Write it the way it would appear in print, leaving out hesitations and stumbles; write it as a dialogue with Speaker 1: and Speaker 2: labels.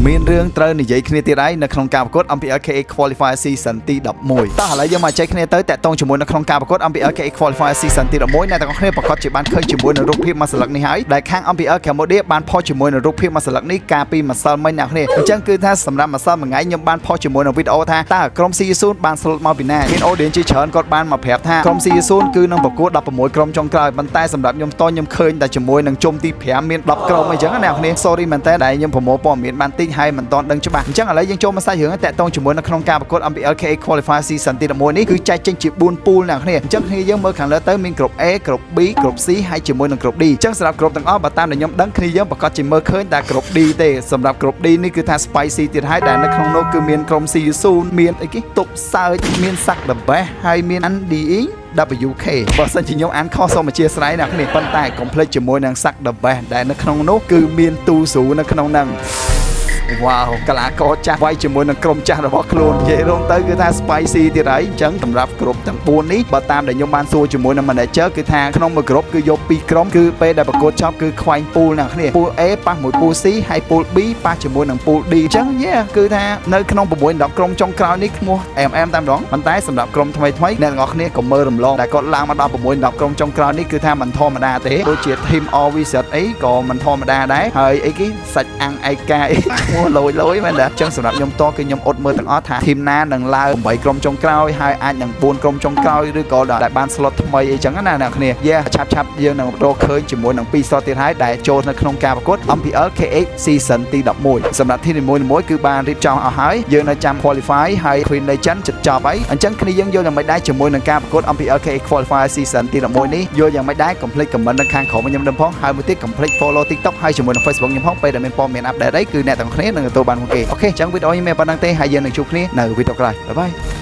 Speaker 1: មានរឿងត្រូវនិយាយគ្នាទៀតហើយនៅក្នុងការប្រកួត MPL KH Qualifier Season ទី11តោះឥឡូវយើងមកចែកគ្នាទៅតាក់ទងជាមួយនៅក្នុងការប្រកួត MPL KH Qualifier Season ទី11អ្នកទាំងអស់គ្នាប្រកាសជាបានឃើញជាមួយនឹងរូបភាពមួយសន្លឹកនេះហើយដែលខាង MPL Cambodia បានផុសជាមួយនឹងរូបភាពមួយសន្លឹកនេះកាលពីម្សិលមិញអ្នកគ្នាអញ្ចឹងគឺថាសម្រាប់ម្សិលមួយថ្ងៃខ្ញុំបានផុសជាមួយនឹងវីដេអូថាតើក្រុម CU0 បានស្លុតមកពីណាមាន audience ជាច្រើនគាត់បានមកប្រាប់ថាក្រុម CU0 គឺនឹងប្រកួត16ក្រុមចុងក្រោយប៉ុន្តែសម្រាប់ខ្ញុំតខ្ញុំឃើញតែជាមួយនឹងជុំទី5មាន10ក្រុមអីចឹងណាអ្នកគ្នា sorry មែនតើដែលខ្ញុំប្រមូលព័ត៌មានបានតិចហើយមិនទាន់ដឹងច្បាស់អញ្ចឹងឥឡូវយើងចូលមកសាច់រឿងតាក់ទងជាមួយនៅក្នុងការប្រកួត MPL KH Qualifier Season ទី11នេះគឺចែកចេញជា4 pool អ្នកគ្នាអញ្ចឹងគ្នាយើងមើលខាងលើទៅមានក្រុម A ក្រុម B ក្រុម C ហើយជាមួយនឹងក្រុម D អញ្ចឹងសម្រាប់ក្រុមទាំងអស់បើតាមដែលខ្ញុំដឹងគ្នាយើងប្រកាសជាមើលឃើញតែក្រុម D ទេសម្រាប់ក្រុម D នេះគឺថា spicy ទៀតហើយដែលនៅក្នុងនោះគឺមានក្រុម CU0 មានអីគេតុបសើចមានសាក់ the best ហើយមាន NDE WK បើសិនជាខ្ញុំអានខុសសូមអធ្យាស្រ័យអ្នកគ្នាប៉ុន្តែកុំភ្លេចជាមួយនឹងសាក់ the best ដែលនៅក្នុងនោះគឺមានទូស៊ូនៅក្នុងហ្នឹងវ៉ាវកលាករចាស់វាយជាមួយនឹងក្រុមចាស់របស់ខ្លួននិយាយរួមទៅគឺថា spicy ទៀតហើយអញ្ចឹងសម្រាប់ក្រុមទាំង4នេះបើតាមដែលខ្ញុំបានសួរជាមួយនឹង manager គឺថាក្នុងមួយក្រុមគឺយក2ក្រុមគឺពេលដែលប្រកួតចប់គឺខ្វែង pool អ្នកគ្នា pool A ប៉ះមួយ pool C ហើយ pool B ប៉ះជាមួយនឹង pool D អញ្ចឹង yeah គឺថានៅក្នុង6 10ក្រុមចុងក្រោយនេះឈ្មោះ MM តែម្ដងប៉ុន្តែសម្រាប់ក្រុមថ្មីថ្មីអ្នកទាំងអស់គ្នាក៏មើលរំលងដែលគាត់ឡើងមកដល់6 10ក្រុមចុងក្រោយនេះគឺថាមិនធម្មតាទេដូចជា team RVZ អីក៏មិនធម្មតាដែរហើយអីគេសាច់អាំងឯកាអីឈ្មោះលយលយមែនដែរអញ្ចឹងសម្រាប់ខ្ញុំតគឺខ្ញុំអត់មើលទាំងអស់ថា team ណានឹងឡើង8ក្រុមចុងក្រោយហើយអាចនឹង4ក្រុមចុងក្រោយឬក៏ដែលបាន slot ថ្មីអីចឹងណាអ្នកគ្នា yeah ឆាប់ឆាប់យើងនឹងរកឃើញជាមួយនឹង2 slot ទៀតហើយដែលចូលនៅក្នុងការប្រកួត MPL KH Season ទី11សម្រាប់ team នីមួយៗគឺបានរៀបចំអស់ហើយយើងនៅចាំ qualify ហើយ Queen Legend ជិតចប់ហើយអញ្ចឹងគ្នាយើងយល់យ៉ាងម៉េចដែរជាមួយនឹងការប្រកួត MPL KH Qualifier Season ទី11នេះយល់យ៉ាងម៉េចដែរកុំភ្លេច comment នៅខាងក្រោមខ្ញុំដឹងផងហើយមួយទៀតកុំភ្លេច follow TikTok ហើយជាមួយនឹង Facebook ខ្ញុំផងពេលដែលមានព័ត៌មាន update អីគឺអ្នកទាំងគ្នានឹងទទួលបានមុនគេOK អញ្ចឹងវីដេអូនេះមានប៉ុណ្ណឹងទេហើយយើងនឹងជួបគ្នានៅវីដេអូក្រោយ bye bye.